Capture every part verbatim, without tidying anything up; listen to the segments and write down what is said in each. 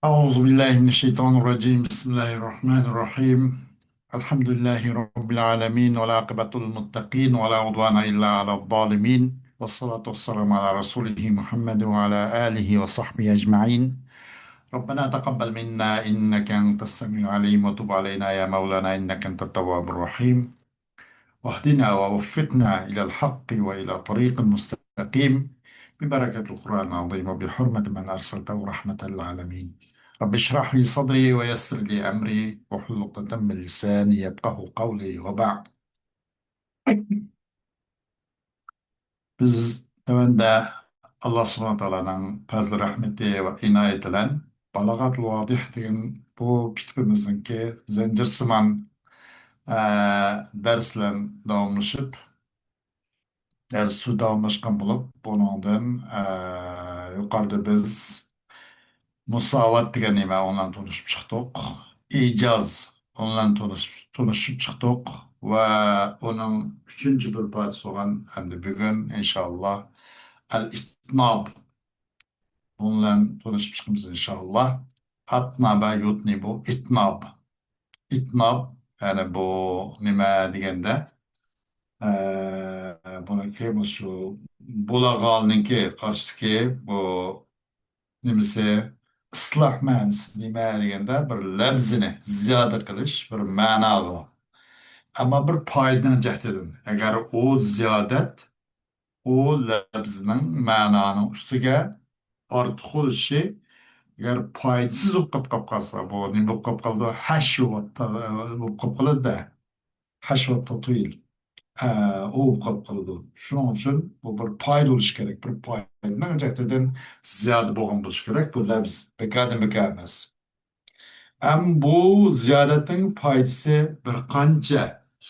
أعوذ بالله من الشيطان الرجيم. بسم الله الرحمن الرحيم. الحمد لله رب العالمين، والعاقبة للمتقين، ولا عدوان إلا على الظالمين، والصلاة والسلام على رسوله محمد وعلى آله وصحبه أجمعين. ربنا تقبل منا إنك أنت السميع العليم، وتب علينا يا مولانا إنك أنت التواب الرحيم. واهدنا ووفقنا إلى الحق وإلى طريق مستقيم ببركة القرآن العظيم وبحرمة من أرسلته رحمة للعالمين. رب اشرح لي صدري ويسر لي أمري واحلل عقدة من لساني يفقهوا قولي وبعد. بىز تۆۋەندە ئاللا سۇبھانە تائالانىڭ پەزلى رەھمىتى ۋە ئىنايىتى بىلەن بالاغەتۇل ۋادىھ دېگەن بۇ كىتابىمىزنىڭكى زەنجىرسىمان، ئە، دەرس بىلەن داۋاملىشىپ، دەرس داۋاملاشقان بولۇپ، بۇنىڭدىن، ئە، يۇقىرىدا بىز مۇساۋات دېگەن نېمە، ئۇنىڭ بىلەن تونۇشۇپ چىقتۇق. ئىجاز، ئۇنىڭ بىلەن تونۇش-، تونۇشۇپ چىقتۇق ۋە ئۇنىڭ ئۈچىنچى بىر پارچىسى بولغان، ئەمدى بۈگۈن ئىنشائاللا ئەل ئىتناب، بۇنىڭ بىلەن تونۇشۇپ چىقىمىز ئىنشائاللا. ئاتنابە يۇتنىبۇ، ئىتناب. ئىتناب، يەنى بۇ نېمە دېگەندە، ئە، بۇنىڭكى مۇشۇ بۇلاغالنىڭكى قارشىسىدىكى بۇ نېمىسى، ئىسلاھ مەنىسى نېمە دېگەندە، بىر لەپزىنى زىيادە قىلىش، بىر مەناغا. ئەمما بىر پايدىنىڭ جەھىتىدىن. ئەگەر ئۇ زىيادەت، ئۇ لەپزىنىڭ مەنانىڭ ئۈستىگە ئارتۇق بولۇشى، ئەگەر پايدىسىز بولۇپ قاپ-، قاپ قالسا، بۇ نېمە بولۇپ قاپ قالىدۇ؟ ھەش بولۇپ قاپ-، بولۇپ قالىدۇ-دە. ھەش ۋە تاتۇيل. ئە، ئۇ بولۇپ قالىدۇ. شۇنىڭ ئۈچۈن بۇ بىر پايدا بولۇشى كېرەك. بىر پايدىنىڭ جەھىتىدىن زىيادە بولغان بولۇشى كېرەك. بۇ لەپز بىكاردىن بىكار ئەمەس. ئەم بۇ زىيادەتنىڭ پايدىسى بىر قانچە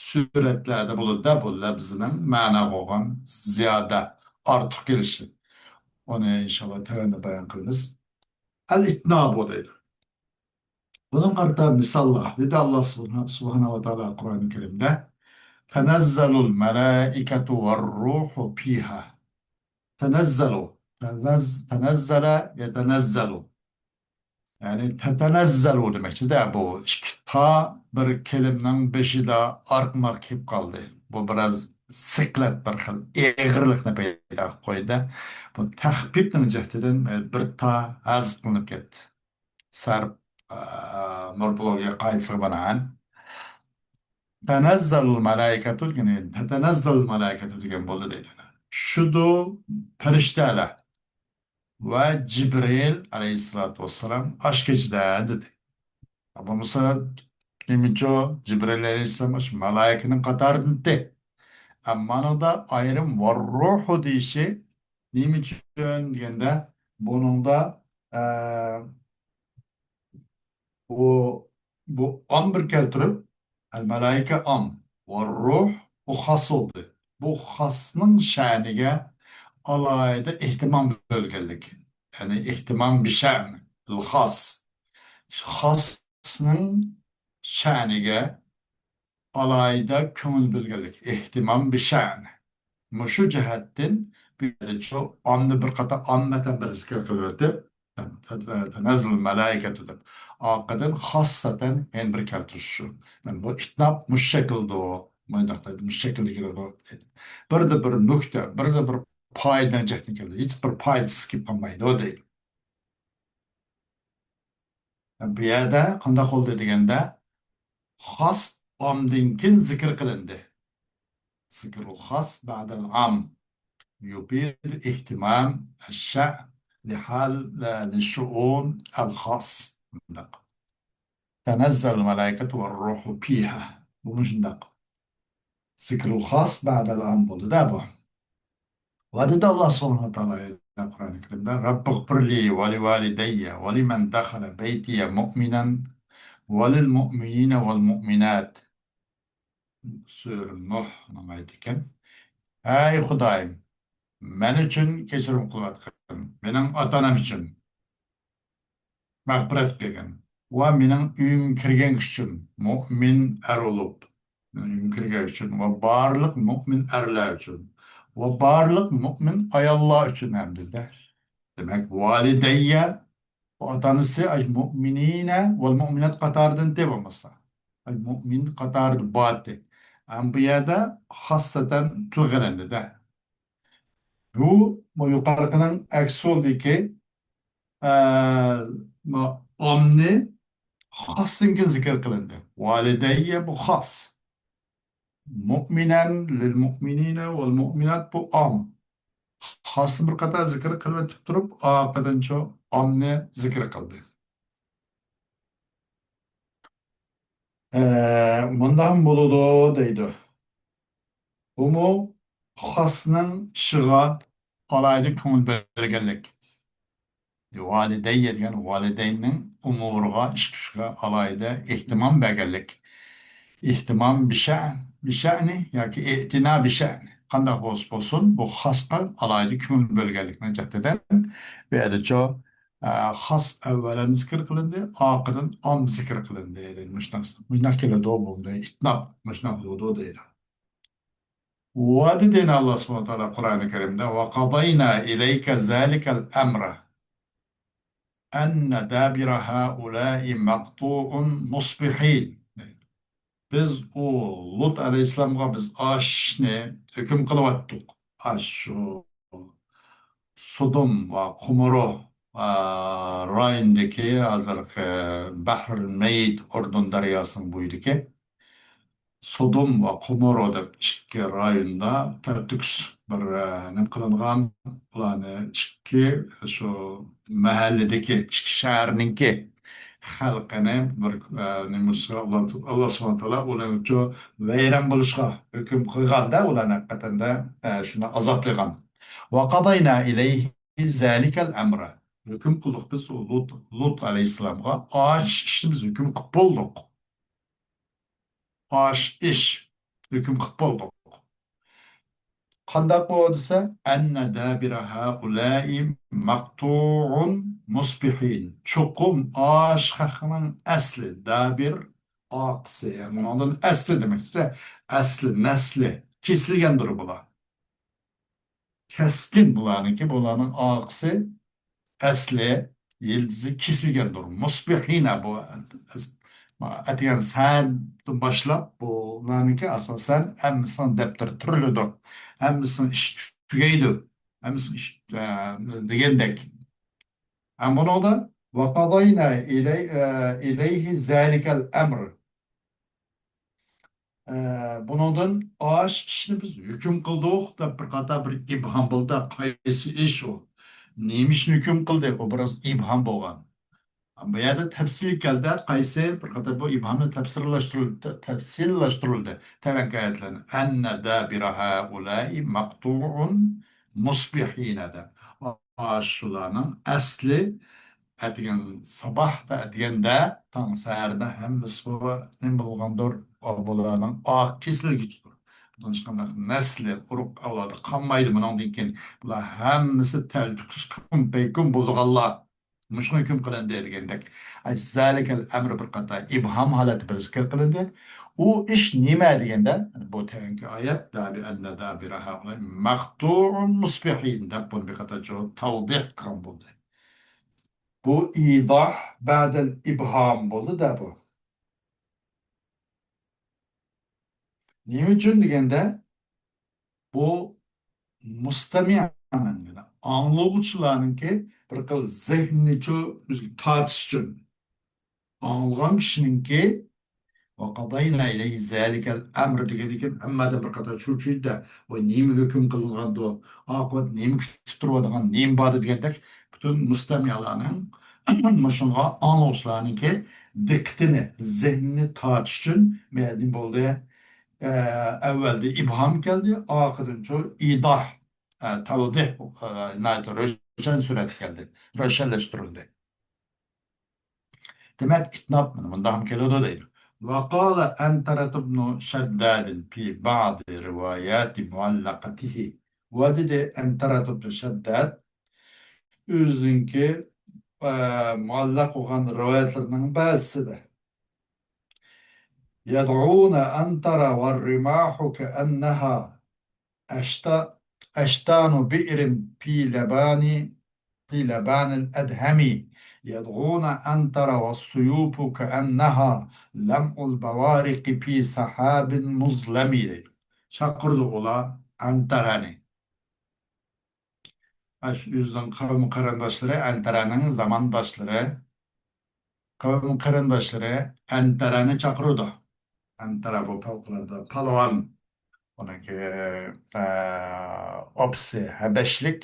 سۈرەتلەردە بولىدۇ-دە، بۇ لەپزنىڭ مەنا بولغان زىيادە، ئارتۇق كېلىشى. ئۇنى ئىنشاللا تۆۋەندە بايان قىلىمىز. ئەل ئىتنابۇ دەيدۇ. بۇنىڭغا قارىتا مىساللار دېدى ئاللا سۇبھانە، سۇبھانە ۋە تائالا قۇرئانى كەرىمدە، تەنەززەلۇل مەلائىكەتۇ ۋەرروھۇ فىھا. تەنەززەلۇ. تەنەز-، تەنەززەلە يەتەنەززەلۇ. يەنى تەتەنەززەلۇ دېمەكچىدە، بۇ ئىككى تا بىر كەلىمىنىڭ بېشىدا ئارقىمۇ ئارقا كېلىپ قالدى. بۇ بىراز سىقلەت، بىر خىل ئېغىرلىقنى پەيدا قىلىپ قويدى. بۇ تەخپىپنىڭ جەھىتىدىن بىر تا ھەزىپ قىلىنىپ كەتتى. سەرپ، ئە، مورفولوگىيە قائىدىسىغا بىنائەن، تەنەززەلۇل مەلائىكەتۇ دېگەن، تەتەنەززەلۇل مەلائىكەتۇ دېگەن بولدى دەيدۇ. چۈشىدۇ پەرىشتەلەر ۋە جىبرىل ئەلەيھىسسالاتۇ ۋەسسالام ئاشۇ كېچىدە دېدى. بولمىسا نېمىچۇ جىبرىل ئەلەيھىسسالام ئاشۇ مەلائىكىنىڭ قاتارىدىمىتى؟ ئەمما ئانىڭدا ئايرىم ۋەرروھۇ دېيىشى نېمە ئۈچۈن دېگەندە، بۇنىڭدا، ئە، بۇ، بۇ ئام بىر كەلتۈرۈپ، ئەل مەلائىكە ئام، ۋە روھ، بۇ خاس بولدى. بۇ خاسنىڭ شەنىگە ئالاھىدە ئېھتىمام بۆلگەنلىك. يەنى ئېھتىمام بىشەن، خاس. خاسنىڭ شەنىگە ئالاھىدە كۆڭۈل بۆلگەنلىك، ئېھتىمام بىشەن. مۇشۇ جەھەتتىن بۇ يەردىچۇ ئاممىنى بىر قاتار ئاممەتەن بىر زىكىر قىلىۋېتىپ، تەنەززەل مەلائىكەتۇ دەپ، ئارقىدىن خاسسەتەن يەنە بىر كەلتۈرۈش شۇ. مانا بۇ ئىتناب مۇشۇ شەكىلدۇ، مۇنداق دەيدۇ، مۇشۇ شەكىلدە كېلىدۇ. بىردە بىر نۇكتە، بىردە بىر پايدىنىڭ جەھەتتىن كېلىدۇ. ھېچ بىر پايدىسىز كېلىپ قالمايدۇ دەيدۇ. بۇ يەردە قانداق بولدى دېگەندە، خاس ئامدىن كېيىن زىكىر قىلىندى. ذكر الخاص بعد العام يفيد اهتمام الشأن لحال، لشؤون الخاص. مۇنداق. تنزل الملائكة والروح فيها. بۇ مۇشۇنداق. ذكر الخاص بعد العام بولدى-دە بۇ. ۋە دېدى ئاللا سۇبھانەھۇ ۋە تائالا قۇرئانى كەرىمدە، رب اغفر لي ولوالدي ولمن دخل بيتي مؤمنا وللمؤمنين والمؤمنات. سۈرە نۇھنىڭ ئايىتى ئىكەن. ئەي خۇدايىم، مەن ئۈچۈن كەچۈرۈم قىلىۋاتقىن، مېنىڭ ئاتا-ئانام ئۈچۈن مەغپىرەت قىلغىن ۋە مېنىڭ ئۆيۈمگە كىرگەن ئۈچۈن مۇئمىن ئەر بولۇپ، مېنىڭ ئۆيۈمگە كىرگەن ئۈچۈن ۋە بارلىق مۇئمىن ئەرلەر ئۈچۈن ۋە بارلىق مۇئمىن ئاياللار ئۈچۈن ھەمدە دېمەك، ۋالىدەييە بۇ ئاتا-ئانىسى ئاي مۇئمىنىنە ۋەل مۇئمىنات قاتارىدىن دەپ بولمىسا. ئاي مۇئمىن قاتارىدا باتى. ئەمما بۇ يەردە خاسسەتەن تىلغا ئېلىندى-دە. بۇ، بۇ يۇقىرىقىنىڭ ئەكسى ھالدىكى، ئە، بۇ ئامنى خاستىن كېيىن زىكىر قىلىندى. ۋالىدەييە بۇ خاس. مۇئمىنەن لىل مۇئمىنىنە ۋەل مۇئمىنات بۇ ئام. خاسنى بىر قاتار زىكىر قىلىۋېتىپ تۇرۇپ، ئارقىدىنچۇ ئامنى زىكىر قىلدى. ئە، مۇنداقمۇ بولىدۇ دەيدۇ. بۇمۇ خاسنىڭ ئىشىغا ئالاھىدە كۆڭۈل بۆلگەنلىك. ۋالىدەييە دېگەن ۋالىدەيننىڭ ئۇمۇرىغا، ئىش-تۇشىغا ئالاھىدە ئېھتىمام بەرگەنلىك. ئېھتىمام بىشەن، بىشەنى ياكى ئېتىنا بىشەن. قانداق بولسا بولسۇن، بۇ خاسقا ئالاھىدە كۆڭۈل بۆلگەنلىكنىڭ جەھىتىدىن بۇ يەردىچۇ، ئە، خاس ئەۋۋەلەن زىكىر قىلىندى، ئارقىدىن ئام زىكىر قىلىندى. مۇشۇنداق، مۇشۇنداق كېلىدۇ، بۇ ئىتناب، مۇشۇنداق بولىدۇ دەيدۇ. ۋە دېدى ئاللا سۇبھانەھۇ ۋە تائالا قۇرئانى كەرىمدە، «وقضينا إليك ذلك الأمر أن دابر هؤلاء مقطوع مصبحين.» بىز ئۇ لۇت ئەلەيھىسسالامغا بىز ئاشۇ ئىشنى ھۆكۈم قىلىۋەتتۇق. ئاشۇ سودوم ۋە قومورا، ئا، رايونىدىكى ھازىرقى بەھرۇل مەيت، ئۇردۇن دەرياسىنىڭ بويىدىكى سودوم ۋە قومورا دەپ ئىككى رايوندا تەرتۇكس بىر، ئە، نېمە قىلىنغان، ئۇلارنى ئىككى شۇ مەھەللىدىكى، ئىككى شەھەرنىڭكى خەلقىنى بىر، ئە، نېمىسىغا ئاللا، ئاللا سۇبھانەھۇ ۋە تائالا ئۇلارنىڭچۇ ۋەيران بولۇشقا ھۆكۈم قىلغاندا، ئۇلارنى ھەقىقەتەندە، ئە، شۇنى ئازابلىغان. «وقضينا إليه ذلك الأمر.» ھۆكۈم قىلدۇق بىز لۇت، لۇت ئەلەيھىسسالامغا ئاش ئىشنى بىز ھۆكۈم قىلىپ بولدۇق. ئاش ئىش ھۆكۈم قىلىپ بولدۇق. قانداق بۇ دېسە، «أن دابر هؤلاء مقطوع مصبحين.» چوقۇم ئاش خەقنىڭ ئەسلى، دابىر ئارقىسى، يەنى بۇنىڭدىن ئەسلى دېمەكچى، ئەسلى، نەسلى كېسىلگەندۇر بۇلار. كەسكىن بۇلارنىڭكى، بۇلارنىڭ ئارقىسى، ئەسلى، يىلتىزى كېسىلگەندۇر. مۇسبىھىنە بۇ، ئەتىگەن سەھەردىن باشلاپ بۇلارنىڭكى ئاساسەن ھەممىسىنىڭ دەپتىرى تۈرۈلىدۇ. ھەممىسىنىڭ ئىشى تۈگەيدۇ. ھەممىسىنىڭ ئىشى، ئە، دېگەندەك. ھەم بۇنىڭدا «وقضينا إلي-، ئە، إليه ذلك الأمر.» ئە، بۇنىڭدىن ئاش ئىشنى بىز ھۆكۈم قىلدۇق دەپ بىر قاتار بىر ئىبھام بولدى. قايسى ئىش ئۇ؟ نېمە ئىشنى ھۆكۈم قىلدى؟ ئۇ بىراز ئىبھام بولغان. بۇ يەردە تەپسىلىي كەلدى. قايسى بىر قاتار بۇ ئىبھامنى تەپسىرلاشتۇرۇلدى، تەپسىللاشتۇرۇلدى. تەۋەنكى ئايەتلەرنى. «أن دابر هؤلاء مقطوع مصبحين» دەپ. ئاشۇلارنىڭ ئەسلى ئەتىگەن ساباھتا، ئەتىگەندە، تاڭ سەھەردە ھەممىسى بۇ نېمە بولغاندۇر، بۇلارنىڭ ئاخىرى كېسىلگۈچىدۇر. بۇنىڭ ھېچقانداق نەسلى، ئۇرۇق ئەۋلادى قالمايدۇ بۇنىڭدىن كېيىن. بۇلار ھەممىسى تەلتۆكۈس، كۇمپەيكۇم بولىدىغانلار. مۇشۇ ھۆكۈم قىلىندى دېگەندەك. ئاي، زالىكەل ئەمر بىر قاتار ئىبھام ھالەتتە بىر زىكىر قىلىندى. ئۇ ئىش نېمە دېگەندە، بۇ تۆۋەنكى ئايەت، دابى ئەننە دابىرە ھەئۇلاي مەقتۇئۇن مۇسبىھىن دەپ بۇنى بىر قاتار چوڭ تەۋدىھ قىلغان بولدى. بۇ ئىداھ بەدەل ئىبھام بولدى-دە بۇ. نېمە ئۈچۈن دېگەندە، بۇ مۇستەمىئنىڭ، يەنى ئاڭلىغۇچىلارنىڭكى بىر خىل زېھنىنى چۇ-، ئۆزىگە تارتىش ئۈچۈن. ئاڭلىغان كىشىنىڭكى «ۋەقەدەينا ئىلەيھى زالىكەل ئەمر» دېگەندىن كېيىن ھەممە ئادەم بىر قاتار چۆچۈيدۇ-دە، ۋاي، نېمە ھۆكۈم قىلىنغاندۇ، ئاقىۋەت نېمە كۈتۈپ تۇرۇۋاتىدىغان، نېمە باردى دېگەندەك پۈتۈن مۇستەمىئلارنىڭ مۇشۇنىڭغا ئاڭلىغۇچىلارنىڭكى دىققىتىنى، زېھنىنى تارتىش ئۈچۈن مەدىن بولدى. ئە، ئەۋۋەلدە ئىبھام كەلدى، ئارقىدىن شۇ ئىداھ، ئە، تەۋدىھ، ئە، ناھايىتى روشەن سۈرەتتە كەلدى، روشەنلەشتۈرۈلدى. دېمەك، ئىتناب مۇنداقمۇ كېلىدۇ دەيدۇ. وقال عنترة بن شداد في بعض روايات معلقته. ۋە دېدى ئەنتەرەت ئىبن شەدداد ئۆزىنىڭكى، ئە، مۇئەللەق بولغان رىۋايەتلىرىنىڭ بەزىسىدە. يدعون عنترة والرماح كأنها أشت-، أشتان بئر في لبان في لبان الأدهم، يدعون أنتر والسيوف كأنها لمع البوارق في سحاب مظلم دەيدۇ. چاقىرىدۇ ئۇلار ئەنتەرەنى. ئاشۇ ئۆزىنىڭ قەۋم قېرىنداشلىرى، ئەنتەرەنىڭ زامانداشلىرى، قەۋم قېرىنداشلىرى ئەنتەرەنى چاقىرىدۇ. ئەنتەرە بۇ پەۋقۇلئاددە پالۋان. ئۇنىڭكى، ئە، ئاپىسى ھەبەشلىك،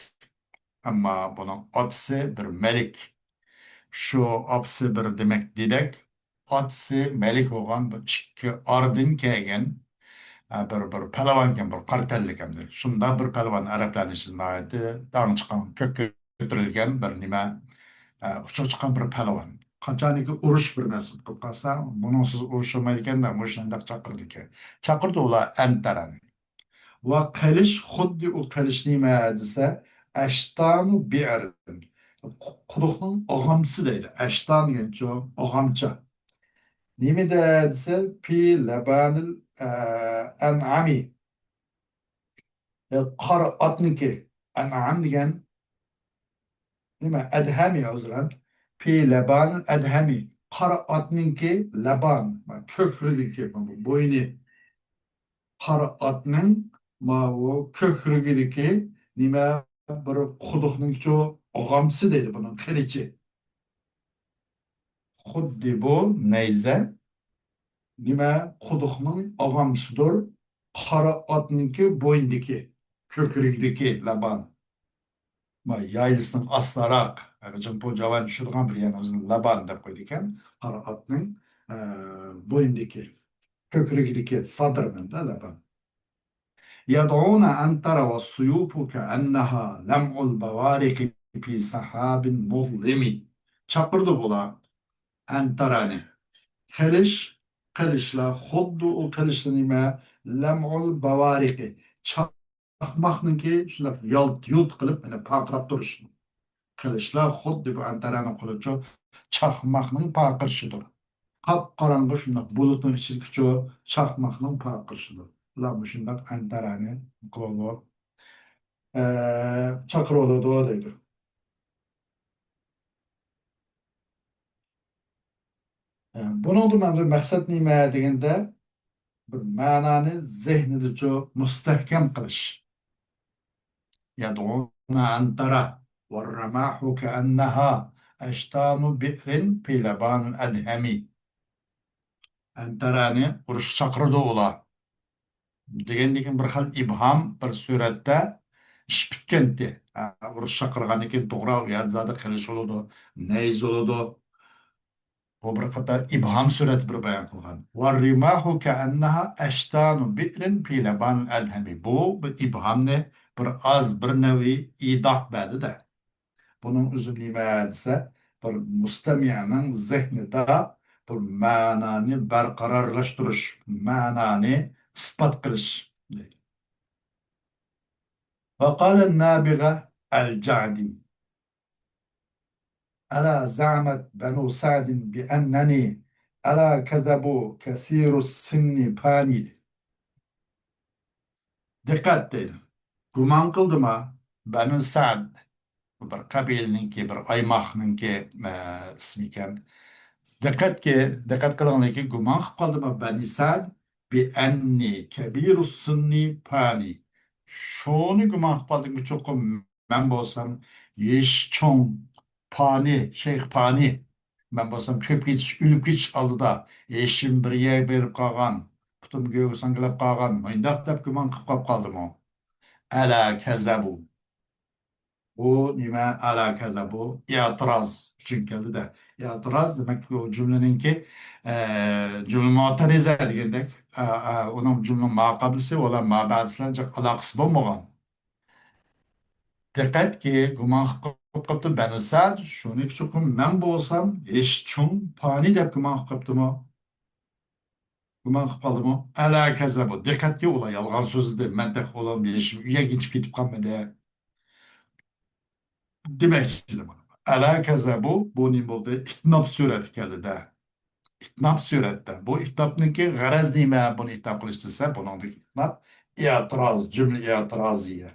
ئەمما بۇنىڭ ئاتىسى بىر مەلىك. شۇ ئاپىسى بىر، دېمەك، دېدەك، ئاتىسى مەلىك بولغان بۇ ئىككى ئارىدىن كەلگەن، ئە، بىر، بىر پەلۋانكەن، بىر قارا تەنلىك ئەمدى. شۇنداق بىر پەلۋان ئەرەبلەرنىڭ ئىچىدە ناھايىتى داڭ چىققان، كۆككە كۆتۈرۈلگەن بىر نېمە، ئە، ئۇچۇق چىققان بىر پەلۋان. قاچانكى ئۇرۇش بىر نەرسە بولۇپ قالسا، بۇنىڭسىز ئۇرۇش بولمايدىكەن-دە، مۇشۇنداق چاقىرىدىكەن. چاقىرىدۇ ئۇلار ئەنتەرەنى. ۋە قىلىچ، خۇددى ئۇ قىلىچ نېمە دېسە، ئەشتانۇ بىئرىن. قۇ-، قۇدۇقنىڭ ئاغامچىسى دەيدۇ. ئەشتان دېگەنچۇ، ئاغامچا. نېمىدە دېسە، في لبان ال-، ئە، ئەنئامى. ئە، قارا ئاتنىڭكى. ئەنئام دېگەن نېمە؟ ئەدھەمى، ئۆزرەن. في لبان ال أدهم. قارا ئاتنىڭكى لەبان. كۆكرىكى، بوينى. قارا ئاتنىڭ ماۋۇ كۆكرىكىدىكى نېمە؟ بىر قۇدۇقنىڭچۇ ئاغامچىسى دەيدۇ بۇنىڭ قىلىچى. خۇددى بۇ نەيزە نېمە؟ قۇدۇقنىڭ ئاغامچىسىدۇر. قارا ئاتنىڭكى بوينىدىكى، كۆكرىكىدىكى لەبان. ما، يايلىسىنىڭ ئاستىراق، يەنى جىڭپۇ جاۋان چۈشىدىغان بىر يەرنى ئۆزىنى لەبان دەپ قويىدىكەن. قارا ئاتنىڭ، ئە، بوينىدىكى، كۆكرىكىدىكى سادىر مەندە لەبان. يدعون أنتر والسيوف كأنها لمع البوارق في سحاب مظلم. چاقىرىدۇ بۇلار ئەنتەرەنى. قىلىچ، قىلىچلار، خۇددى ئۇ قىلىچلار نېمە؟ لەمئۇل بەۋارىقى. چاقماقنىڭكى شۇنداق يالت-يۇلت قىلىپ، يەنە پارقىراپ تۇرۇشى. قىلىچلار خۇددى بۇ ئەنتەرەنىڭ قولىچۇ چاقماقنىڭ پارقىرىشىدۇر. قاپقاراڭغۇ شۇنداق بۇلۇتنىڭ ئىچىدىكىچۇ چاقماقنىڭ پارقىرىشىدۇر. ئۇلار مۇشۇنداق ئەنتەرەنى قىلىدۇ، ئە، چاقىرىۋالىدۇ دەيدۇ. ئە، بۇنىڭدىن مەن بىر مەقسەت نېمە دېگەندە، بىر مەنانى زېھنىدىچۇ مۇستەھكەم قىلىش. يدعون أنترة والرماح كأنها أشتان بئر في لبان الأدهم. ئەنتەرەنى ئۇرۇشقا چاقىرىدۇ ئۇلار. دېگەندىن كېيىن بىر خىل ئىبھام، بىر سۈرەتتە ئىش پۈتكەنتى. ھە، ئۇرۇش چاقىرغاندىن كېيىن توغرا، ئۇ يەردە زادى قىلىچ بولىدۇ، نەيزە بولىدۇ. بۇ بىر قاتار ئىبھام سۈرەتتە بىر بايان قىلغان. والرماح كأنها أشتان بئر في لبان الأدهم. بۇ بىر ئىبھامنى بىر ئاز، بىر نەۋى ئىيضاھ بەردى-دە. بۇنىڭ ئۆزى نېمە دېسە، بىر مۇستەمىئنىڭ زېھنىدا بىر مەنانى بەرقارارلاشتۇرۇش، مەنانى ئىسپات قىلىش. وقال النابغة الجعدي: ألا زعمت بنو سعد بأنني، ألا كذبوا كثير السن فاني. دىققەت دەيدۇ. گۇمان قىلدىما بەنۇ سەئد، بۇ بىر قەبىلىنىڭكى، بىر ئايماقنىڭكى، ئە، ئىسمى ئىكەن. دىققەتكە، دىققەت قىلىڭلاركى، گۇمان قىلىپ قالدىما بەنى سەئد بىئەننى كەبىرۇ سىننى پانى. شۇنى گۇمان قىلىپ قالدىمكى، چوقۇم مەن بولسام يېشى چوڭ، پانى، شەيخ پانى. مەن بولسام چۆكۈپ كېتىش، ئۆلۈپ كېتىش ئالدىدا، ھېشىم بىر يەرگە بېرىپ قالغان، پۇتۇم گۆگە ساڭگىلاپ قالغان، مۇنداق دەپ گۇمان قىلىپ قاپ قالدىمۇ؟ ئەلا كەزەبۇ. بۇ نېمە؟ ئەلا كەزەبۇ ئېتىراز ئۈچۈن كەلدى-دە. ئېتىراز دېمەك، بۇ جۈملىنىڭكى، ئە، جۈملە مۇئتەرىزە دېگەندەك، ئە، ئە، ئۇنىڭ جۈملە ماقابىلىسى ۋە مابەدىسى بىلەن جىق ئالاقىسى بولمىغان. دىققەتكى، گۇمان قىلىپ قاپتۇ بەنۇ سەئد، شۇنى چوقۇم مەن بولسام ھېشى چوڭ پانى دەپ گۇمان قىلىپ قاپتىمۇ؟ گۇمان قىلىپ قالدىمۇ؟ ئەلا كەزەبۇ. دىققەتكى، ئۇلار يالغان سۆزلىدى. مەن تېخى ئۇلار ھېشىم ئۆيگە يېتىپ كېتىپ قالمىدى. دېمەكچى. ئەلا كەزەبۇ، بۇ نېمە بولدى؟ ئىتناپ سۈرەتكە كەلدى-دە. ئىتناپ سۈرەتتە. بۇ ئىتناپنىڭكى غەرەز نېمە؟ بۇنى ئىتناپ قىلىش دېسە، بۇنىڭدىكى ئىتناپ ئېتىراز، جۈملە ئېتىرازىيە.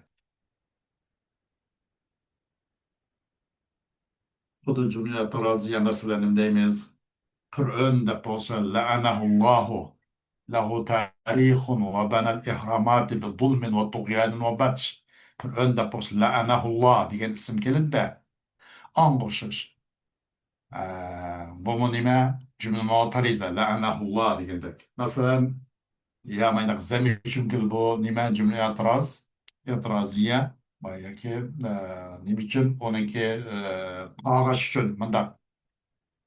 بولىدۇ جۈملە ئېتىرازىيە، مەسىلەن، نېمە دەيمىز؟ پىرئۆن دەپ بولسا، لەئەنەھۇللاھۇ، لەھۇ تارىخۇن ۋە بەنەل ئېھراماتى بىزۇلمىن ۋە تۇغيانىن ۋە بەتىش. پىرئۆن دەپ بولسا، لەئەنەھۇللا دېگەن ئىسىم كېلىدىدە. ئاڭغا ئوخشاش. ئە، بۇمۇ نېمە؟ جۈملە مۇئتەرىزە، لەئەنەھۇللا دېگەندەك. مەسىلەن، يا مايناق زەم ئۈچۈن كېلىدۇ، بۇ نېمە؟ جۈملە ئېتىراز، ئېتىرازىيە. ياكى، ئە، نېمە ئۈچۈن؟ ئۇنىڭكى، ئە، قاغاش ئۈچۈن مۇنداق.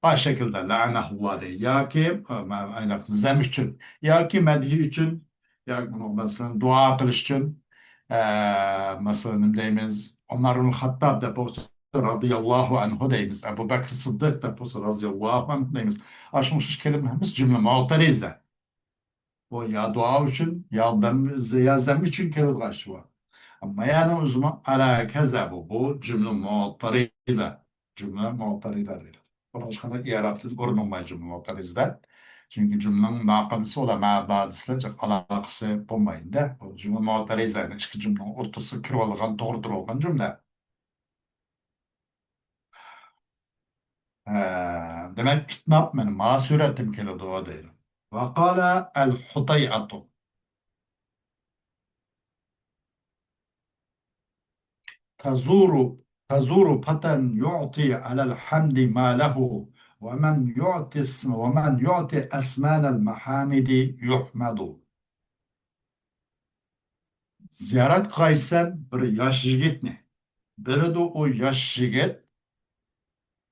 بار شەكىلدە لەئەنەھۇللا دەي. ياكى، ئە، مايناق زەم ئۈچۈن. ياكى مەدھىي ئۈچۈن. ياكى بۇنىڭ مەسىلەن، دۇئا قىلىش ئۈچۈن. ئە، مەسىلەن، نېمە دەيمىز؟ ئۆمەر ئىبن خەتتاب دەپ بولسا، رازىياللاھۇ ئەنھۇ دەيمىز. ئەبۇ بەكرى سىددىق دەپ بولسا، رازىياللاھۇ ئەنھۇ دەيمىز. ئاشۇنىڭ ئوخشاش كەلىمە ھەممىسى جۈملە مۇئتەرىزە. بۇ يا دۇئا ئۈچۈن، يا دەم، يا زەم ئۈچۈن كېلىدىغان ئىش بۇ. ئەمما يەنى ئۆزىمۇ ئەلا كەزە بۇ. بۇ جۈملە مۇئتەرىزە. جۈملە مۇئتەرىزە دەيدۇ. بۇنىڭ ھېچقانداق ئىئرابتىن ئورۇن ئالمايدۇ جۈملە مۇئتەرىزە. چۈنكى جۈملىنىڭ ماقامىسى ۋە مەبادىسى بىلەن جىق ئالاقىسى بولمايدۇ. بۇ جۈملە مۇئتەرىزە ئىككى جۈملىنىڭ ئورتىسىغا كىرىۋالغان، توغرا تۇرۇۋالغان جۈملە. ھە، دېمەك، ئىتناب مانا ما سۈرەتتىن كېلىدۇ دەيدۇ. وقال الحطيئة تزور، تزور فتى يعطي على الحمد ما له، ومن يعطي اسم، ومن يعطي أثمان المحامد يحمد. زىيارەت قىلغايسەن بىر ياش يىگىتنى. بىلىدۇ ئۇ ياش يىگىت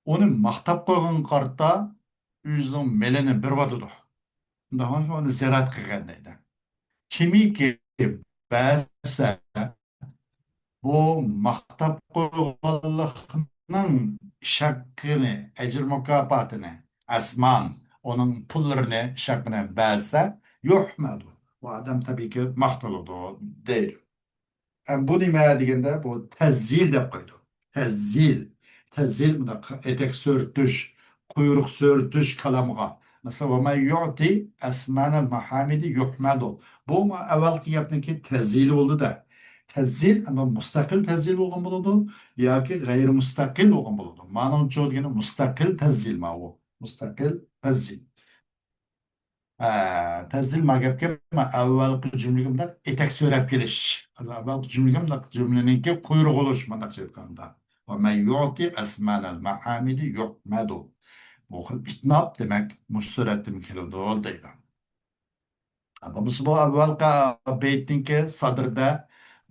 ئۇنى ماختاپ قويغانغا قارىتا ئۆزىنىڭ مېلىنى بېرىۋاتىدۇ. شۇنداق بولغاچقا ئۇنى زىيارەت قىلغان دەيدۇ. كىمكى بەرسە، بۇ ماختاپ قويغانلىقنىڭ ئىش ھەققىنى، ئەجىر مۇكاپاتىنى، ئەسمان، ئۇنىڭ پۇللىرىنى، ئىش ھەققىنى بەرسە، يۇھمەدۇ. بۇ ئادەم تەبىئىيكى ماختىلىدۇ، دەيدۇ. ئەم، بۇ نېمە دېگەندە، بۇ تەزيىل دەپ قويىدۇ. تەزيىل. تەزيىل مۇنداق ئېتەك سۈرتۈش، قۇيرۇق سۈرتۈش كالامغا. مەسىلەن، ۋە مەن يۇئتى ئەسمانەل مەھامىدى يۇھمەدۇ. بۇ ئەۋۋەلقى گەپنىڭكى تەزيىلى بولدى-دە. تەزيىل، ئەمما مۇستەقىل تەزيىل بولغان بولىدۇ ياكى غەيرىي مۇستەقىل بولغان بولىدۇ. مانىڭچۇ دېگىنى مۇستەقىل تەزيىل ماۋۇ. مۇستەقىل تەزيىل. ھە، تەزيىل ما گەپكە، ما ئەۋۋەلقى جۈملىگە مۇنداق ئېتەك سۆرەپ كېلىش. ئەۋۋەلقى جۈملىگە مۇنداق جۈملىنىڭكى قۇيرۇقى بولۇش، مۇنداقچە ئېيتقاندا. ۋە مەن يۇئتى ئەسمانەل مەھامىدى يۇھمەدۇ. بۇ خىل ئىتناب، دېمەك، مۇشۇ سۈرەتتىن كېلىدۇ، دەيدۇ. بولمىسا بۇ ئەۋۋەلقى بەيتنىڭكى سادىرىدە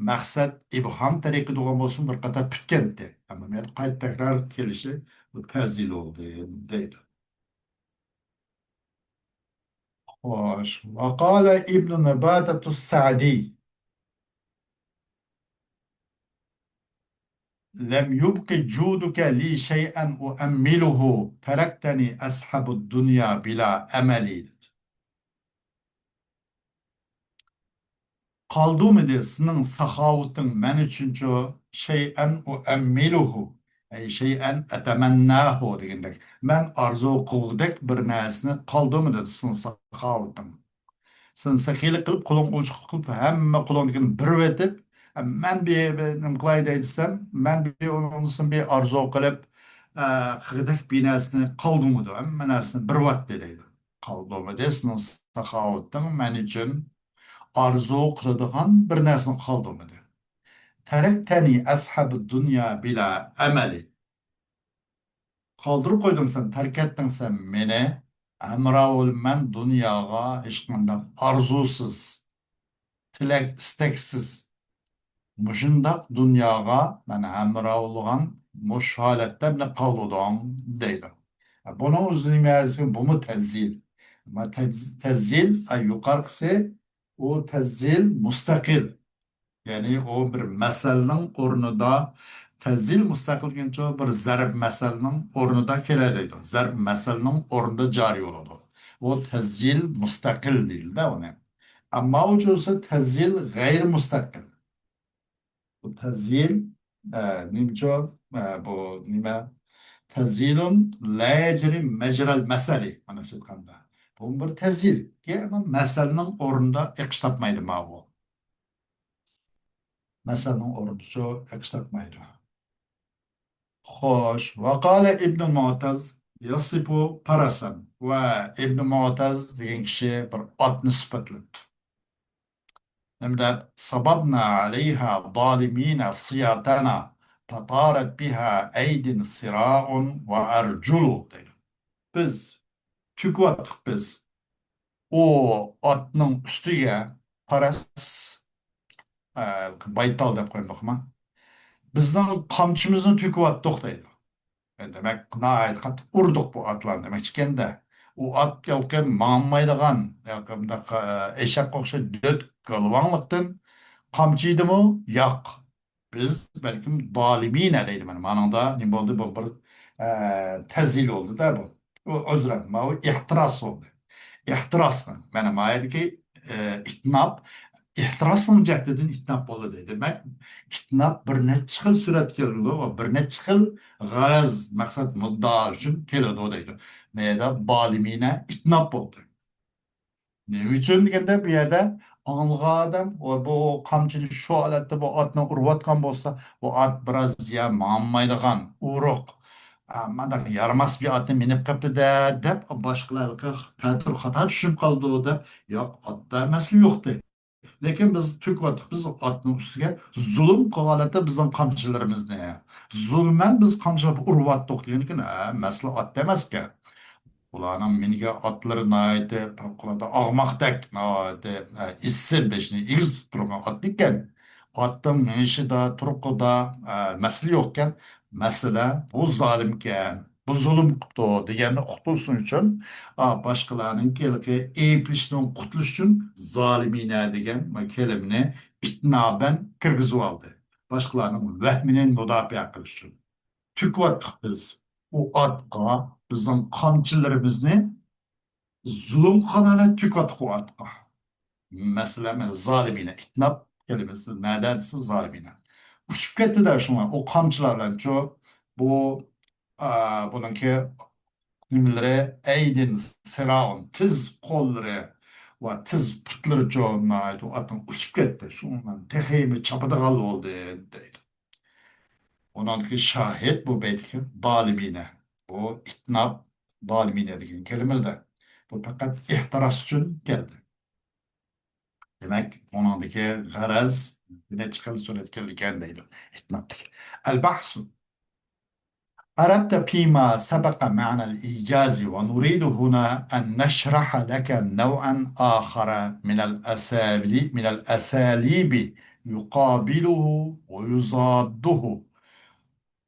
مەقسەت ئىبھام تەرىقىدە بولغان بولسىمۇ بىر قاتار پۈتكەنتى. ئەمما بۇ يەردە قايتا تەكرار كېلىشى بۇ تەزيىل بولدى، دەيدۇ. خوش. وقال ابن نباتة السعدي: لم يبق جودك لي شيئا أؤمله، تركتني أسحب الدنيا بلا أمل. قالدۇرمىدى سېنىڭ ساخاۋىتىڭ مەن ئۈچۈنچۇ، شەيئەن ئۇئەممىلۇھۇ، ئەي شەيئەن ئەتەمەنناھۇ دېگەندەك، مەن ئارزۇ قىلغۇدەك بىر نەرسىنى قالدۇرمىدى سېنىڭ ساخاۋىتىڭ. سەن سېخىيلىق قىلىپ، قولۇڭ ئوچۇق قىلىپ، ھەممە قولۇڭدىكىنى بېرىۋېتىپ، مەن بىر، بىر نېمە قىلاي دەيدىسەم، مەن بىر ئۇنىڭدىن بىر ئارزۇ قىلىپ، ئە، قىلغۇدەك بىر نەرسىنى قالدۇرمىدى، ھەممە نەرسىنى بېرىۋەتتى دەيدۇ. قالدۇرمىدى سېنىڭ ساخاۋىتىڭ مەن ئۈچۈن، ئارزۇ قىلىدىغان بىر نەرسىنى قالدۇرمىدى. تەرەكتەنى ئەسھەبۇ دۇنيا بىلا ئەمەلى. قالدۇرۇپ قويدۇڭ سەن، تەرك ئەتتىڭ سەن مېنى. ھەمراھ بولۇپ مەن دۇنياغا ھېچقانداق ئارزۇسىز، تىلەك ئىستەكسىز، مۇشۇنداق دۇنياغا مەن ھەمراھ بولغان مۇشۇ ھالەتتە مېنى قالدۇردۇڭ، دەيدۇ. بۇنىڭ ئۆزى نېمە دېسە، بۇمۇ تەزيىل. ئەمما تەز-، تەزيىل، ئە، يۇقارقىسى، ئۇ تەزيىل مۇستەقىل. يەنى ئۇ بىر مەسەلنىڭ ئورنىدا، تەزيىل مۇستەقىل دېگەنچۇ بىر زەرب مەسەلنىڭ ئورنىدا كېلەلەيدۇ. زەرب مەسەلنىڭ ئورنىدا جارى بولىدۇ. ئۇ تەزيىل مۇستەقىل دېيىلدى ئۇنى. ئەمما ئۇچۇرسى تەزيىل غەيرىي مۇستەقىل. بۇ تەزيىل، ئە، نېمىچۇ، ئە، بۇ نېمە؟ تەزيىلۇن لا يەجرى مەجرەل مەسەلى. مانا شۇ ئېيتقاندا. بۇ بىر تەزيىل. ئەمما مەسەلنىڭ ئورنىدا ئېقىش تاپمايدۇ ماۋۇ. مەسەلنىڭ ئورنىدا شۇ ئېقىش تاپمايدۇ. خوش، وقال ابن معتز يصف فرسا. ۋە ئىبن مۇئتەز دېگەن كىشى بىر ئاتنى سۈپەتلەپتۇ. نېمە دەپ؟ صببنا عليها ظالمين صياطنا فطارت بها أيد صراع وأرجل دەيدۇ. بىز تۆكۈۋاتتۇق بىز. ئۇ ئاتنىڭ ئۈستىگە پارەس، ئە، بايتال دەپ قويماقما. بىزنىڭ قامچىمىزنى تۆكۈۋاتتۇق دەيدۇ. دېمەك، ناھايىتى قاتتىق ئۇردۇق بۇ ئاتلارنى دېمەكچىكەن-دە. ئۇ ئات ھېلىقى ماڭمايدىغان، ھېلىقى مۇنداق، ئە، ئېشەكقا ئوخشاش دۆت گالۋاڭلىقتىن قامچا يېدىمۇ؟ ياق. بىز بەلكىم زالىمىنە دەيدۇ. مانا مانىڭدا نېمە بولدى؟ بۇ بىر، ئە، تەزيىل بولدى-دە بۇ. ئۇ، ئۆزرەن، ماۋۇ ئېھتىراس بولدى. ئېھتىراسنىڭ، مانا ما يەردىكى، ئە، ئىتناب، ئېھتىراسنىڭ جەھتىدىن ئىتناب بولدى دەيدۇ. دېمەك، ئىتناب بىر نەچچە خىل سۈرەتكە كېلىدۇ ۋە بىر نەچچە خىل غەرەز، مەقسەت، مۇددىئا ئۈچۈن كېلىدۇ دەيدۇ. مەيەدە زالىمىنە ئىتناب بولدى. نېمە ئۈچۈن دېگەندە، بۇ يەردە ئاڭلىغان ئادەم، ۋە بۇ قامچىنى شۇ ھالەتتە بۇ ئاتنى ئۇرۇۋاتقان بولسا، بۇ ئات بىراز يا ماڭمايدىغان، ئورۇق، ئا، مانداق يارىماس بىر ئاتنى مىنىپ قېپتۇ-دە، دەپ باشقىلارغا پەتۇر خاتا چۈشۈنۈپ قالىدۇ دەپ، ياق، ئاتتا مەسىلە يوقتى. لېكىن بىز تۆكۈۋاتتۇق، بىز ئاتنىڭ ئۈستىگە زۇلۇم قىلغان ھالەتتە بىزنىڭ قامچىلىرىمىزنى. زۇلۇمەن بىز قامچىلاپ ئۇرۇۋاتتۇق دېگەندىكىن، ھە، مەسىلە ئاتتا ئەمەسكەن. ئۇلارنىڭ مىنگەن ئاتلىرى ناھايىتى پەۋقۇلئاددە ئاغماقتەك، ناھايىتى، ئە، ئېسىل بېشىنى ئېگىز تۇتۇپ تۇرغان ئات ئىكەن. ئاتنىڭ مېڭىشىدا، تۇرقىدا، ئە، مەسىلە يوقكەن. مەسىلە بۇ زالىمكەن، بۇ زۇلۇم قىپتۇ دېگەننى ئۇقتۇرسۇن ئۈچۈن، ئا، باشقىلارنىڭ ھېلىقى ئەيىبلىشىدىن قۇتۇلۇش ئۈچۈن زالىمىنە دېگەن كەلىمىنى ئىتنابەن كىرگۈزۈۋالدى. باشقىلارنىڭ ۋەھمىنى مۇداپىئە قىلىش ئۈچۈن. تۆكۈۋاتتۇق بىز. ئۇ ئاتقا بىزنىڭ قامچىلىرىمىزنى زۇلۇم قىلغان ھالەتتە تۆكۈۋاتتۇق ئۇ ئاتقا. مەسىلەن، مانا زالىمىنە ئىتناب كەلىمىسى نەدە دېسە زالىمىنە. ئۇچۇپ كەتتى-دە شۇڭا ئۇ قامچىلار بىلەنچۇ بۇ، ئا، بۇنىڭكى نېمىلىرى ئەيدىن سىراۋۇن تىز قوللىرى ۋە تىز پۇتلىرىچۇ ناھايىتى ئۇ ئاتنىڭ ئۇچۇپ كەتتى. شۇنىڭ بىلەن تېخىمۇ چاپىدىغان بولدى دەيدۇ. ئۇنىڭدىكى شاھىت بۇ بەيتتىكى زالىمىنە. بۇ ئىتناب زالىمىنە دېگەن كەلىمىلەر. بۇ پەقەت ئېھتىراس ئۈچۈن كەلدى. دېمەك، ئۇنىڭدىكى غەرەز نەچچە خىل سۈرەتكە كەلگەن دەيدۇ. ئىتنابتىكى. البحث. أردت فيما سبق معنى الإيجاز، ونريد هنا أن نشرح لك نوعا آخر من الأسالي-، من الأساليب يقابله ويضاده،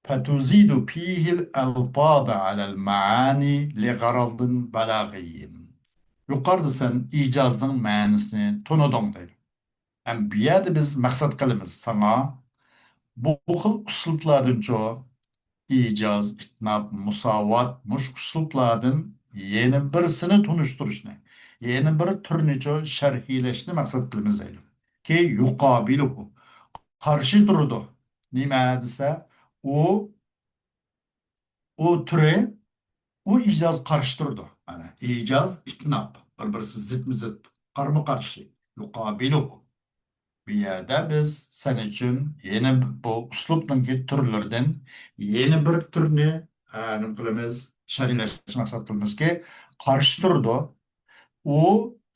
فتزيد فيه الألفاظ على المعاني لغرض بلاغي. يۇقىرىدا سەن ئىجازنىڭ مەنىسىنى تونۇدۇڭ دەيدۇ. ئەمما بۇ يەردە بىز مەقسەت قىلىمىز ساڭا بۇ خىل ئۇسلۇبلاردىنچۇ، ئىجاز، ئىتناب، مۇساۋات، مۇشۇ ئۇسلۇبلاردىن يەنە بىرسىنى تونۇشتۇرۇشنى، يەنە بىر تۈرنىچۇ شەرھلەشنى مەقسەت قىلىمىز دەيدۇ. كى يۇقابىلۇھۇ، قارشى تۇرىدۇ. نېمە دېسە، ئۇ، ئۇ تۈرى، ئۇ ئىجاز قارشى تۇرىدۇ. مانا، ئىجاز، ئىتناب، بىر-بىرسى زىتمۇ زىت، قارمۇ قارشى. يۇقابىلۇھۇ. بۇ يەردە بىز سەن ئۈچۈن يەنە بۇ ئۇسلۇبنىڭكى تۈرلىرىدىن يەنە بىر تۈرنى، ئە، نېمە قىلىمىز؟ شەرھلەشنى مەقسەت قىلىمىزكى، قارشى تۇرىدۇ. ئۇ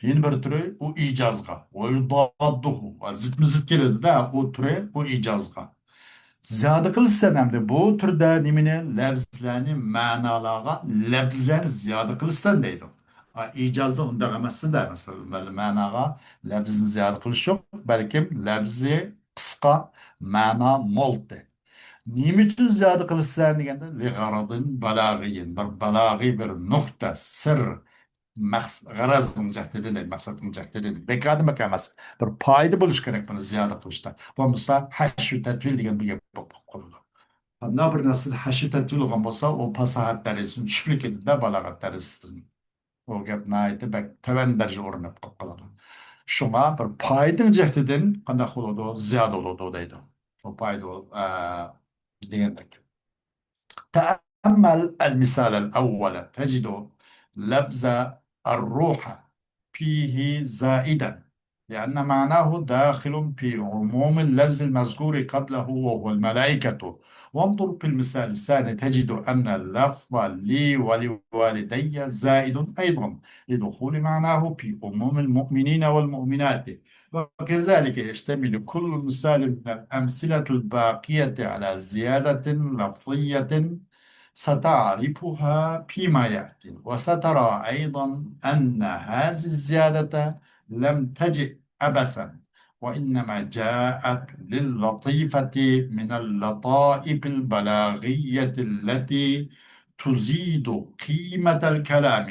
يەنە بىر تۈرى، ئۇ ئىجازغا. ۋە يۇداددۇھۇ. ۋە زىتمۇ زىت كېلىدۇ-دە، ئۇ تۈرى، ئۇ ئىجازغا. زىيادە قىلىسەن ئەمدى بۇ تۈردە نېمىنى؟ لەپزلەرنى مەنالارغا لەپزلەرنى زىيادە قىلىسەن دەيدۇ. ئا، ئىجازدا ئۇنداق ئەمەس-دە، مەسىلەن، مەناغا لەپزنى زىيادە قىلىش يوق، بەلكىم لەپزى قىسقا، مەنا مولتى. نېمە ئۈچۈن زىيادە قىلىسەن دېگەندە، لىغەرەزىن بەلاغىيىن، بىر بەلاغىي، بىر نۇقتە، سىر، مەقس-، غەرەزنىڭ جەھىتىدىن، مەقسەتنىڭ جەھىتىدىن. بەك ئادەم بەك ئەمەس. بىر پايدا بولۇشى كېرەك بۇنى زىيادە قىلىشتا. بولمىسا ھەشۋ تەتۋىل دېگەن بىر گەپ بولۇپ قالىدۇ. قانداق بىر نەرسىدە ھەشۋ تەتۋىل بولغان بولسا، ئۇ پاساھەت دەرىجىسىدىن چۈشۈپ كېتىدۇ-دە، بالاغەت دەرىجىسىدىن. ئۇ گەپ ناھايىتى بەك تۆۋەن دەرىجە ئورۇن ئېلىپ قالىدۇ. شۇڭا بىر پايدىنىڭ جەھىتىدىن قانداق بولىدۇ؟ زىيادە بولىدۇ دەيدۇ. بۇ پايدا، ئە، دېگەندەك. تەئەممەل ئەلمىسالەل ئەۋۋەلە تەجىدۇ لەفزە ئەرروھە فىھى زائىدەن. لأن معناه داخل في عموم اللفظ المذكور قبله وهو الملائكة. وانظر في المثال الثاني تجد أن اللفظ لي ولوالدي زائد أيضا لدخول معناه في عموم المؤمنين والمؤمنات. وكذلك يشتمل كل مثال من الأمثلة الباقية على زيادة لفظية ستعرفها فيما يأتي، وسترى أيضا أن هذه الزيادة لم تجئ عبثا، وإنما جاءت للطيفة من اللطائف البلاغية التي تزيد قيمة الكلام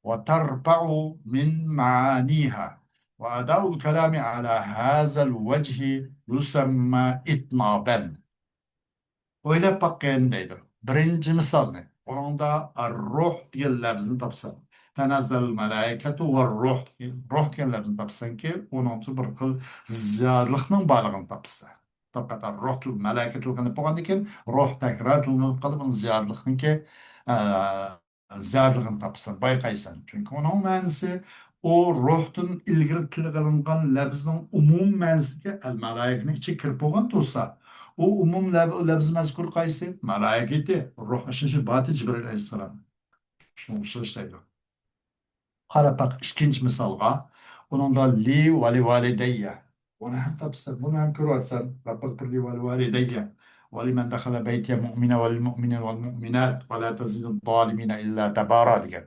وترفع من معانيها، وأداء الكلام على هذا الوجه يسمى إطنابا. ئويلاپ باققىن دەيدۇ. بىرىنچى مىسالنى، ئۇنىڭدا روھ دېگەن لەپزنى تاپساڭ، تەنەززەل مەلائىكەتۇ ۋە روھ دېگەن، روھ دېگەن لەپزنى تاپساڭكى، ئۇنىڭدا بىر خىل زىيادىلىقنىڭ بارلىقىنى تاپىسەن. پەقەت روھ تىل-، مەلائىكە تىلغىنىپ بولغاندىن كېيىن، روھ تەكرار تىلغىنىپ قالىپ، ئۇنىڭ زىيادىلىقنىڭكى، ئە، زىيادىلىقىنى تاپىسەن، بايقايسەن. چۈنكى ئۇنىڭ مەنىسى ئۇ روھتىن ئىلگىرى تىلغا ئېلىنغان لەپزنىڭ ئومۇم مەنىسىدىكى ئەل مەلائىكىنىڭ ئىچىگە كىرىپ بولغان تۇرسا، ئۇ ئومۇم لەپ-، لەپز مەزكۇر قايسى؟ مەلائىكىتى، روھ ئىشلىشى باتى جىبرىل ئەلەيھىسسالام. شۇنىڭغا ئوخشاش دەيدۇ. قاراپ باق ئىككىنچى مىسالغا. ئۇنىڭدا لي ۋە لىۋالىدەييە. بۇنى ھەم تاپىسەن، بۇنى ھەم كۆرۈۋاتىسەن. رەببىغفىرلى ۋە لىۋالىدەييە. ۋە لىمەن دەخەلە بەيتىيە مۇئمىنە ۋە لىلمۇئمىنىنە ۋەلمۇئمىنات. ۋە لا تەزىدۇز زالىمىنە ئىللا تەبارا دېگەن.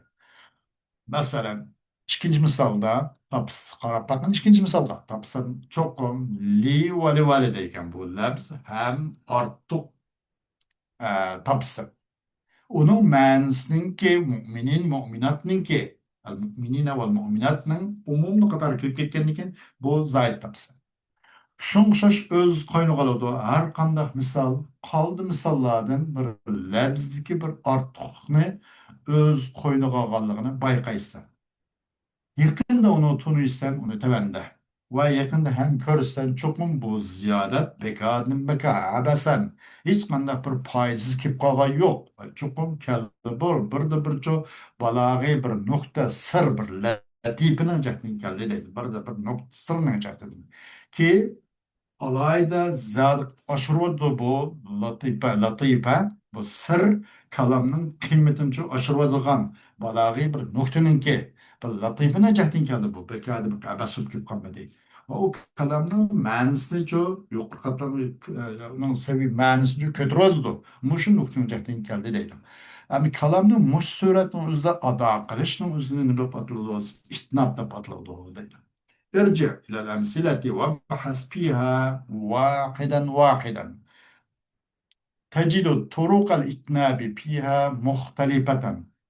مەسىلەن، ئىككىنچى مىسالدا تاپىسىز. قاراپ باققىن، ئىككىنچى مىسالغا تاپىسەن. چوقۇم لى ۋە لىۋالىدەيگە بۇ لەپز ھەم ئارتۇق، ئە، تاپىسەن. ئۇنىڭ مەنىسىنىڭكى مۇئمىنىن، مۇئمىناتنىڭكى، ئەل مۇئمىنىنە ۋەل مۇئمىناتنىڭ ئومۇملۇق قاتارىغا كىرىپ كەتكەندىن كېيىن بۇ زايىد تاپىسەن. شۇڭا ئوخشاش ئۆز قوينىغا ئالىدۇ. ھەر قانداق مىسال، قالدى مىساللاردىن بىر لەپزدىكى بىر ئارتۇقلۇقنى ئۆز قوينىغا ئالغانلىقىنى بايقايسەن. يېقىندا ئۇنى تونۇيسەن، ئۇنى تۆۋەندە. ۋە يېقىندا ھەم كۆرىسەن، چوقۇم بۇ زىيادەت بەكادىن بەكا ئەبەسەن، ھېچقانداق بىر پايدىسىز كېلىپ قالغان يوق. چوقۇم كەلدى بۇ، بىردە بىرچۇ بالاغىي بىر نۇقتە سىر، بىر لەتىپىنىڭ جەھتىدىن كەلدى دەيدۇ. بىردە بىر نۇقتە سىرنىڭ جەھتىدىن. كېيىن ئالاھىدە زادى ئاشۇرۇۋاتىدۇ بۇ لاتىپە، لاتىپە، بۇ سىر كالامنىڭ قىممىتىنى ئاشۇرۇۋاتىدىغان بالاغىي بىر نۇقتىنىڭكى، بىر لاتىپىنىڭ جەھتىدىن كەلدى بۇ. بەكادە بىر ئەبەس بولۇپ كېلىپ قالمىدى. ۋە ئۇ كالامنىڭ مەنىسىنىچۇ يۇقىرى قاتلام، ئۇنىڭ سەۋىيە مەنىسىنى كۆتۈرۈۋاتىدۇ. مۇشۇ نۇقتىنىڭ جەھتىدىن كەلدى دەيدۇ. ئەمدى كالامنى مۇشۇ سۈرەتنىڭ ئۆزىدە ئادا قىلىشنىڭ ئۆزىنى نېمە دەپ ئاتىلىدۇ؟ ئىتناب دەپ ئاتىلىدۇ دەيدۇ. ارجع إلى الأمثلة وابحث فيها واحدا واحدا. تجد طرق الإتناب فيها مختلفة،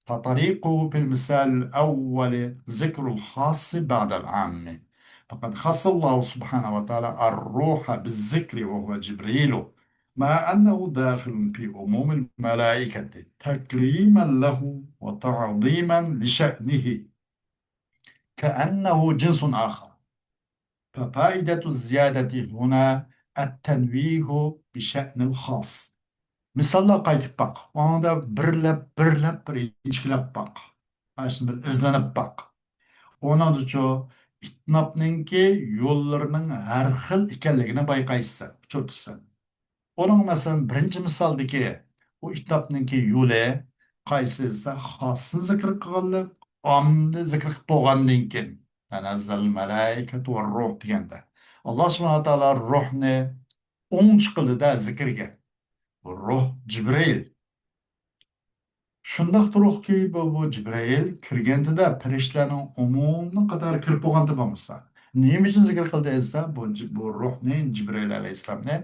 فطريقه في المثال الأول ذكر الخاص بعد العام. فقد خص الله سبحانه وتعالى الروح بالذكر وهو جبريل، مع أنه داخل في عموم الملائكة تكريما له وتعظيما لشأنه. كأنه جنس آخر. ففائدة الزيادة هنا التنويه بشأن الخاص. مىساللارغا قايتىپ باق. ئۇنىڭدا بىرلەپ، بىرلەپ، بىر ئىنچىكىلەپ باق. ئاشۇنى بىر ئىزدىنىپ باق. ئۇنىڭدىچۇ ئىتنابنىڭكى يوللىرىنىڭ ھەر خىل ئىكەنلىكىنى بايقايسەن، ئۇچرىتىسەن. ئۇنىڭ، مەسىلەن، بىرىنچى مىسالدىكى ئۇ ئىتنابنىڭكى يولى قايسى دېسە، خاسنى زىكىر قىلغانلىق، ئاممىنى زىكىر قىلىپ بولغاندىن كېيىن، تەنەززەل مەلائىكەتۇ ۋە روھ دېگەندە، ئاللا سۇبھانەھۇ ۋە تائالا روھنى ئوڭ چىقىلدىدە زىكىرگە. روھ جىبرىل. شۇنداق تۇرۇقكى، بۇ، بۇ جىبرىئىل كىرگەندىدە پەرىشتىلەرنىڭ ئومۇمىي قاتارى كىرىپ بولغاندا بولمىسا، نېمە ئۈچۈن زىكىر قىلدى دېسە، بۇ جى-، بۇ روھنى، جىبرىئىل ئەلەيھىسسالامنى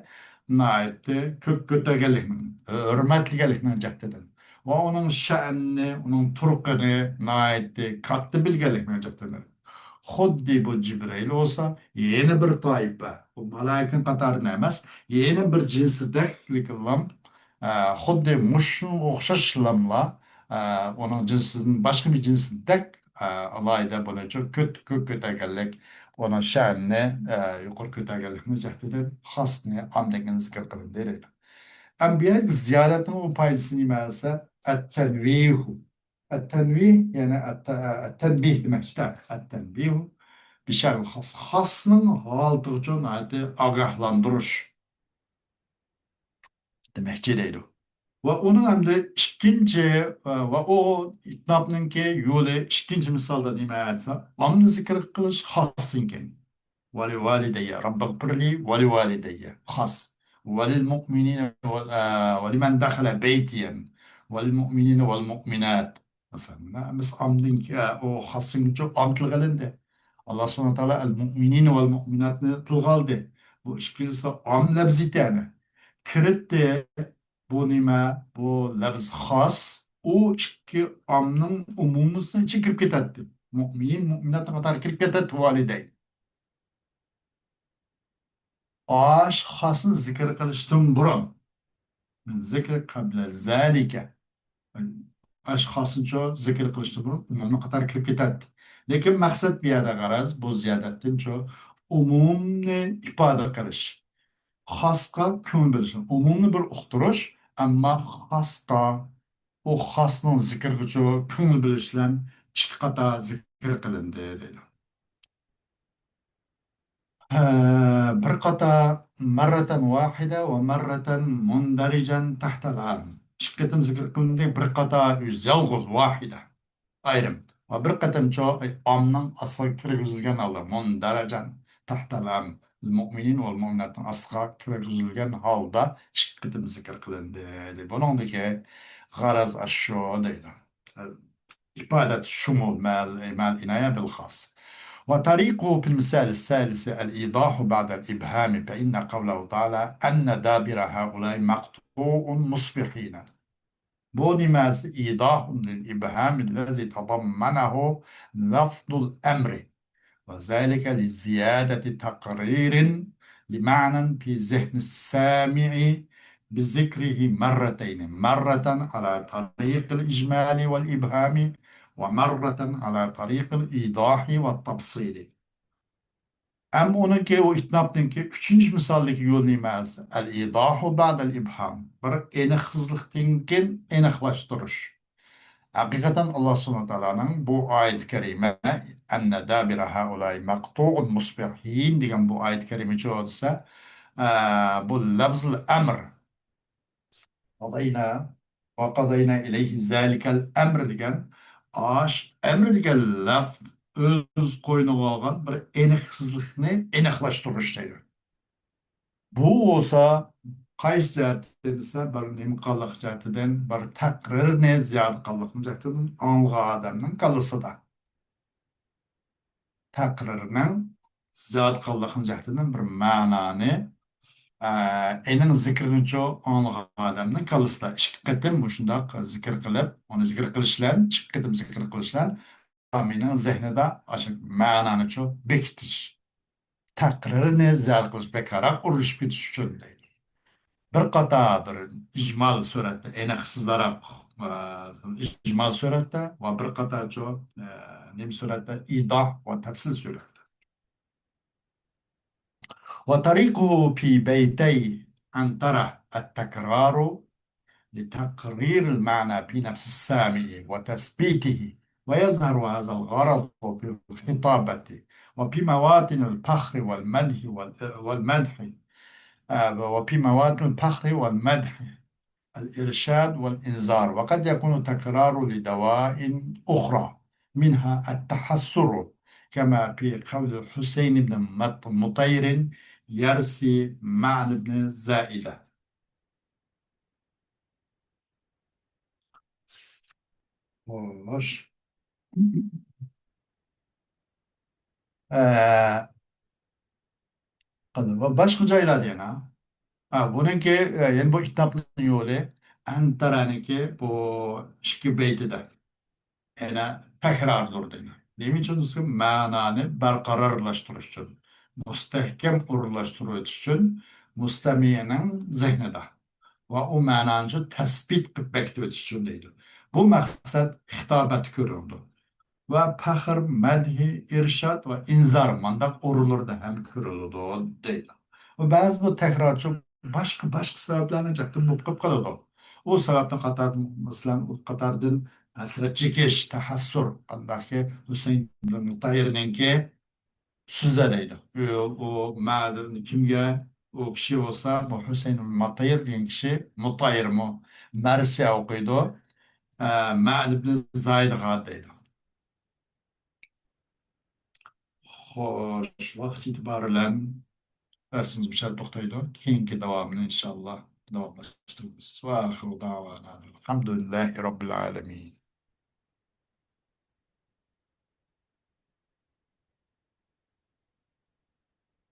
ناھايىتى كۆك كۆتەرگەنلىكنىڭ، ھۆرمەتلىگەنلىكنىڭ جەھىتىدىن ۋە ئۇنىڭ شەئنىنى، ئۇنىڭ تۇرقىنى ناھايىتى كاتتا بىلگەنلىكنىڭ جەھىتىدىن. خۇددى بۇ جىبرىئىل بولسا يەنە بىر تائىپە، بۇ مالائىكىنىڭ قاتارىدىن ئەمەس، يەنە بىر جىنسىدەكلىكلام، ئە، خۇددى مۇشۇنىڭغا ئوخشاشلاملا، ئە، ئۇنىڭ جىنسىدىن باشقا بىر جىنسىدەك، ئە، ئالاھىدە بۇنىچۇ كۆت-، كۆك كۆتەرگەنلىك، ئۇنىڭ شەنىنى، ئە، يۇقىرى كۆتەرگەنلىكنىڭ جەھىتىدىن خاسنى ئامدەكنى زىكىر قىلىندى دەيدۇ. ئەمدى بۇ يەردىكى زىيادەتنىڭ ئۇ پايدىسى نېمە دېسە، ئەتتەنۋىھۇ. ئەتتەنۋىھ، يەنى ئەتتە-، ئەتتەنبىھ دېمەكچىدە. ئەتتەنبىھ. بىشەرىل خاس، خاسنىڭ ھالىتىگىچۇ ناھايىتى ئاگاھلاندۇرۇش دېمەكچى دەيدۇ. ۋە ئۇنىڭ ئەمدى ئىككىنچى، ۋە ئۇ ئىتنابنىڭكى يولى ئىككىنچى مىسالدا نېمە دېسە، ئاممىنى زىكىر قىلىش خاستىن كېيىن. ولوالدي، رب اغفر لي ولوالدي، خاس. وللمؤمنين و، ئە، ولمن دخل بيتي، وللمؤمنين والمؤمنات. مەسىلەن، مىس ئامدىن، ئە، ئۇ خاستىنچۇ ئام تىلغا ئېلىندى. ئاللا سۇبھانە تائالا ئەل مۇئمىنىن ۋەل مۇئمىناتنى تىلغا ئالدى. بۇ ئىككىلىسى ئام لەپزى تەنە. كىرىتتى. بۇ نېمە؟ بۇ لەپز خاس. ئۇ ئىككى ئامنىڭ ئومۇمىسىنىڭ ئىچىگە كىرىپ كېتەتتى. مۇئمىنىن، مۇئمىناتنىڭ قاتارىغا كىرىپ كېتەتتى، ۋالىدەين. ئاش خاسنى زىكىر قىلىشتىن بۇرۇن. من ذكر قبل ذلك. ئاش خاسنىچۇ زىكىر قىلىشتىن بۇرۇن ئومۇمنىڭ قاتارىغا كىرىپ كېتەتتى. لېكىن مەقسەت بۇ يەردە غەرەز، بۇ زىيادەتتىنچۇ ئومۇمنى ئىپادە قىلىش. خاسقا كۆڭۈل بۆلۈش. ئومۇمنى بىر ئۇقتۇرۇش، ئەمما خاسقا، ئۇ خاسنىڭ زىكرىگىچۇ كۆڭۈل بۆلۈش بىلەن ئىككى قاتا زىكىر قىلىندى، دەيدۇ. ھە، بىر قاتا مرة واحدة ومرة مندرجا تحت العام. ئىككى قېتىم زىكىر قىلىندى، بىر قاتا ئۆزى يالغۇز، ۋاھىدە، ئايرىم. ۋە بىر قېتىمچۇ ئامنىڭ ئاستىغا كىرگۈزۈلگەن ھالدا، مۇندەرەجەن تەھتەل ئام، مۇئمىنىن ۋە مۇئمىناتنىڭ ئاستىغا كىرگۈزۈلگەن ھالدا ئىككى قېتىم زىكىر قىلىندى. بۇنىڭدىكى غەرەز ئاشۇ دەيدۇ. ئىپادەت شۇمۇل مەل، مەل ئىنايە بىل خاس. وطريقه في المثال الثالث الإيضاح بعد الإبهام، فإن قوله تعالى: أن دابر هؤلاء مقطوع مصبحين. بۇ نېمە؟ إيضاح للإبهام الذي تضمنه لفظ الأمر، وذلك لزيادة تقرير لمعنى في ذهن السامع بذكره مرتين، مرة على طريق الإجمال والإبهام، ومرة على طريق الإيضاح والتفصيل. ئەمما ئۇنىڭكى، ئۇ ئىتنابنىڭكى ئۈچىنچى مىسالدىكى يولى نېمە؟ الإيضاح بعد الإبهام. بىر ئېنىقسىزلىقتىن كېيىن ئېنىقلاشتۇرۇش. ھەقىقەتەن ئاللا سۇبھانەھۇ ۋە تائالانىڭ بۇ ئايەت كەرىمە، أن دابر هؤلاء مقطوع مصبحين دېگەن بۇ ئايەت كەرىمىچۇ دېسە، ئە، بۇ لەفزىل ئەمر، قضينا وقضينا إليه ذلك الأمر دېگەن، ئاش ئەمر دېگەن لەفز ئۆز قوينىغا ئالغان بىر ئېنىقسىزلىقنى ئېنىقلاشتۇرۇش دەيدۇ. بۇ بولسا قايسى جەھەتتىن دېسە، بىر نېمە قىلغانلىق جەھىتىدىن، بىر تەقرىرنى زىيادە قىلغانلىق جەھىتىدىن ئاڭلىغان ئادەمنىڭ كاللىسىدا. تەقرىرنىڭ زىيادە قىلغانلىق جەھىتىدىن بىر مەنانى، ئە، ئېنىڭ زىكرىنىچۇ ئاڭلىغان ئادەمنىڭ كاللىسىدا ئىككى قېتىم مۇشۇنداق زىكىر قىلىپ، ئۇنى زىكىر قىلىش بىلەن، ئىككى قېتىم زىكىر قىلىش بىلەن مېنىڭ زېھنىدا ئاشۇ مەنانىچۇ بېكىتىش، تەقرىرنى زىيادە قىلىش، بەكرەك ئورۇنلىشىپ كېتىش ئۈچۈن دەيدۇ. بىر قاتا بىر ئىجمال سۈرەتتە، ئېنىقسىزراق، ئە، ئىجمال سۈرەتتە ۋە بىر قاتارچۇ، ئە، نېمە سۈرەتتە، ئىيضاھ ۋە تەپسىل سۈرەتتە. وطريقه في بيتي عنترة التكرار لتقرير المعنى في نفس السامع وتثبيته، ويظهر هذا الغرض في الخطابة وفي مواطن الفخر والمدح وال-، والمدح، آه، وفي مواطن الفخر والمدح، الإرشاد والإنذار، وقد يكون تكرار لدواء أخرى منها التحسر، كما في قول الحسين بن مط-، مطير يرثي معن بن زائدة. خوش. ئە، قىلدى. ۋە باشقا جايلاردا يەنە. ھە، بۇنىڭكى، ئە، يەنە بۇ ئىتنابنىڭ يولى، ئەنتەرەنىڭكى بۇ ئىككى بەيتىدە يەنە تەكراردۇر دەيدۇ. نېمە ئۈچۈن دېسە، مەنانى بەرقارارلاشتۇرۇش ئۈچۈن، مۇستەھكەم ئورۇنلاشتۇرۇۋېتىش ئۈچۈن مۇستەمىئنىڭ زېھنىدا ۋە ئۇ مەنانى تەسبىت قىلىپ بېكىتىۋېتىش ئۈچۈن دەيدۇ. بۇ مەقسەت خىتابەتتە كۆرۈلىدۇ. ۋە پەخىر، مەدھى، ئىرشاد ۋە ئىنزار مانداق ئورۇنلىرىدا ھەم كۆرۈلىدۇ دەيدۇ. ۋە بەزى بۇ تەكرارچۇ باشقا، باشقا سەۋەبلەرنىڭ جەھەتتىن بولۇپ قېلىپ قالىدۇ. ئۇ سەۋەبنىڭ قاتارىدىن، مەسىلەن، ئۇ قاتاردىن ھەسرەت چېكىش، تەھەسسۇر، قانداقكى ھۈسەيىن ئىبن مۇتەھھىرنىڭكى سۆزلە دەيدۇ. ئۇ، ئۇ مەدىنى كىمگە؟ ئۇ كىشى بولسا، بۇ ھۈسەيىن مۇتەييىر دېگەن كىشى، مۇتەييىرمۇ، مەرسىيە ئوقۇيدۇ. ئە، مەدىن ئىبن زايدغا دەيدۇ. خوش، ۋاقىت ئېتىبارى بىلەن دەرسىمىز مۇشۇ يەردە توختايدۇ. كېيىنكى داۋامىنى ئىنشاللا داۋاملاشتۇرىمىز. ۋە ئاخىرۇ دەۋانا ئەلھەمدۇلىللاھى رەببىل ئالەمىن.